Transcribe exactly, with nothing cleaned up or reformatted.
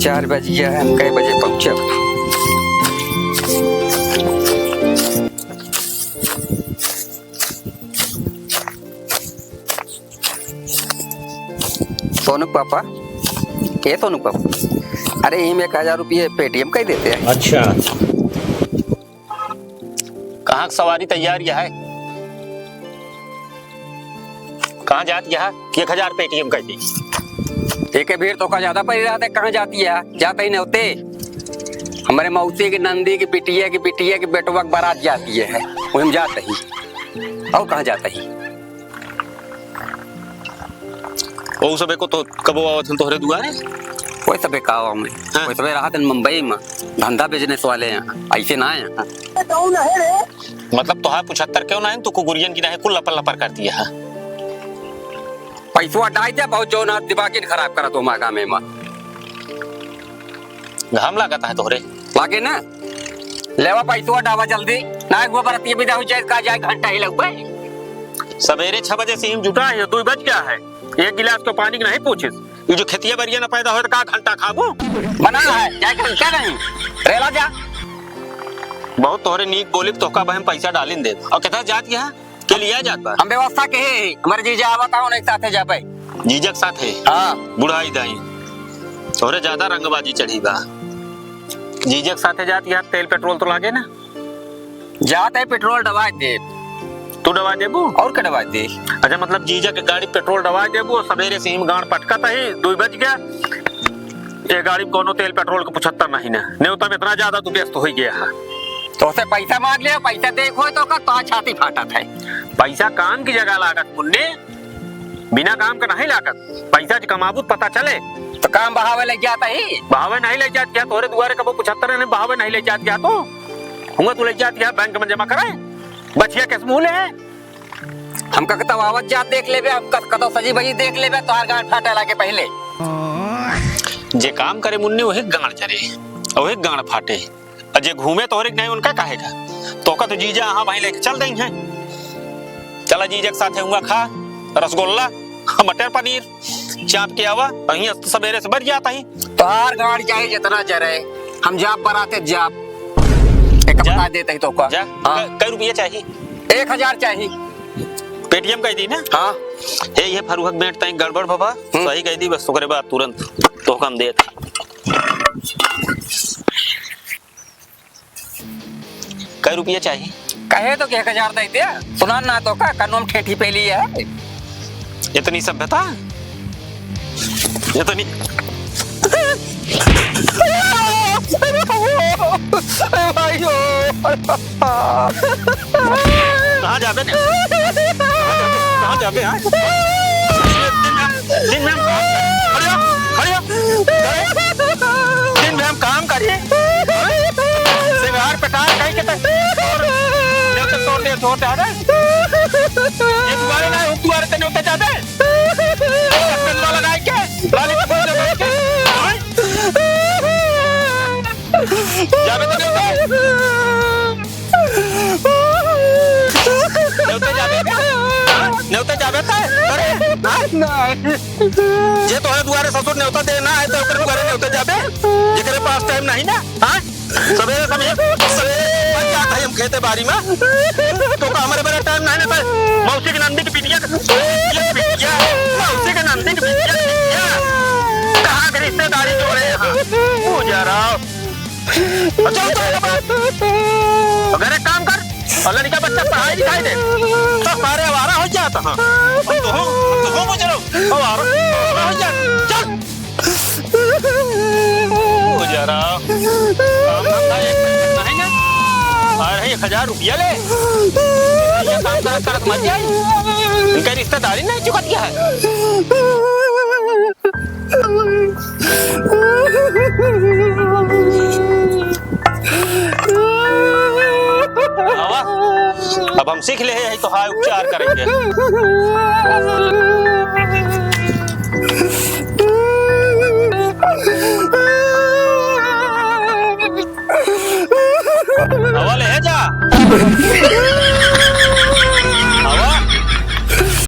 चार बज गया है, हम कै बजे पहुँचब? सोनू के पापा, ए सोनू के पापा, अरे, इम एक हजार रुपये Paytm कइ देते हैं। अच्छा। कहाँ क सवारी तैयार यह है? कहाँ जात यह कि एक हजार Paytm कइ दी? एके भीड़ तोका ज्यादा पड़ी रहत है, कहाँ जाती है? जात ही नहीं होते। हमरे मौसी के नंदी के बिटिया के बिटिया के बेटवा के बारात जाती है, वही हम जात ही। और कहाँ जात ही? ओ सबे को तो कबो आवत हन तोहरे दुआरे? कोई सबे का आवा में? हाँ। कोई सबे रहत हन मुंबई में, धंधा business वाले हैं, ऐसे ना आए हैं। मतलब तोहार पुछत्तर क्यों ना है, तू कुकुरियन की ना है, कुल लपर लपर कर दिया है। पैसवा डाल दे, बहुत जौन आप दिमाग ही खराब करत हो मागा में माँ। घाम लागत है तोहरे। लागे ना? लेवा पैसवा डावा जल्दी, ना एक बार बरतिया विदा हो जाए, का जाए घंटा ही लगबे। सवेरे छह बजे से इम जुटा है, दो बज गया है, एक गिलास को पानी की नहीं पूछिस। ये जो खेतिया बरिया ना पैदा होए तो का घंटा खाबो? बना है, जाए घंटा नहीं, रेला जा। बहुत तोहरे नीक बोली, तोहका बहन पैसा डालिन दे। और कितना जात यहाँ? के लिए जात बा? हम व्यवस्था के ही, हमारे जीजा आवत हूँ, उन्हें साथे जाबे। जीजक साथे? हाँ। बुढ़ाई दाई, तोहरे ज्यादा रंगबाजी चढ़ी बा। जीजक साथे जात यार, तेल पेट्रोल तो लागे ना? जात है, पेट्रोल डबाए दे। तू डबाए देबू? और का डबाए दे? अच्छा, मतलब जीजक गाड़ी पेट्रोल डबाए देबू, सवेरे से ही गांड पटकत है, दो बज गया। ये गाड़ी में कोनो तेल पेट्रोल के पुछत्तर नहीं ना, नेवता में इतना ज्यादा तू व्यस्त हो गया है। तोसे पैसा मांग ले, पैसा देखो तो का तो छाती फाटत है। पैसा काम की जगह लागत मुन्ने, बिना काम के नहीं लागत। पैसा जो कमाबू तो पता चले। तो काम बहावे लग जात ही। बहावे नहीं लग जात क्या? तोरे दुआरे कबो पुछत्तर नहीं, बहावे नहीं लग जात क्या? तो हुआ तू लग जात क्या बैंक में जमा करे? बचिया किस मुँह ले है? हमका के तब आवत जात देख लेबे, हमका कतौ सजी बजी देख लेबे, तोहार गांड फाटे लागे पहले। जे काम करे मुन्ने, वही गांड जरे, वही गांड फाटे। और जे घूमे तोहरे के नहीं, उनका काहे का? तोका तो जीजा हाँ भाई लेके चल देंगे। चला जीजा के साथे हुआ खा रसगुल्ला, मटर पनीर, चाप के आवा, अहीं अस्त सबेरे से बढ़ जाता ही। तोहार गांड चाहे जितना जरे, हम जाप बराते जाप। एक जा। बता देते ही तोका। जा। हाँ। क-, कई रुपया चाहिए? एक हजार चाहिए। Paytm कइ दी ना? हाँ। हे, ये फरुहक बेंट तई गड़बड़ बाबा, हम्म। सही कइ दी बस, ओकरे बाद तुरंत तोहका हम देत। कई रुपया चाहिए? कहे तो कि एक हजार दे दे, सुना ना तोका, कानून ठेठी पे लिए है। इतनी सभ्यता? इतनी अरे भाइयों। कहाँ जाबे ने? कहाँ जाबे, हाँ? दिन में, दिन में हम काम, खड़े हो, खड़े हो। दिन में हम काम करिए। सिंगार पटार कहीं के तक। जब तक तोड़ दे, छोड़ दे, आ जाए। ये दुआरे ना, उस दुआरे तने उतर जाते। चंदवा लगाए के, लाली के फूल लगाए के। जाबे तो नेवते। नेवते जाबे का? नेवते जाबे का? अरे, हाँ? नहीं। जे तोहरे दुआरे ससुर नेवता दे ना आए, तो ओकरे दुआरे नेवते जाबे? जेकरे पास time नहीं ना, हाँ? सवेरे, सवेरे, सवेरे बन जात है हम खेते बारी में। तो का हमरे बड़े time नहीं ना था? मौसी के नंदी के बिटिया के, बिटिया, बिटिया, मौसी के नंदी के बिटिया, बिटिया। कहाँ के रिश्तेदारी जोड़े यहाँ? पूजा राव। चल तो बाबा। अगर एक काम कर, और लड़का बच्चा पढ़ाई लिखाई दे, तो सारे आवारा हो जाता हाँ। अब तो हो, अब तो हो मुझे आवारा, आवारा हो जा। चल। ओ जरा, काम धंधा एक पैसा नहीं ना। आ रहे एक हजार रुपया ले। ये काम करत करत मर जाए। इनका रिश्तेदारी नहीं चुकत गया है। आवा, अब हम सीख ले हैं, तो हाय उपचार करेंगे। आवा ले जा।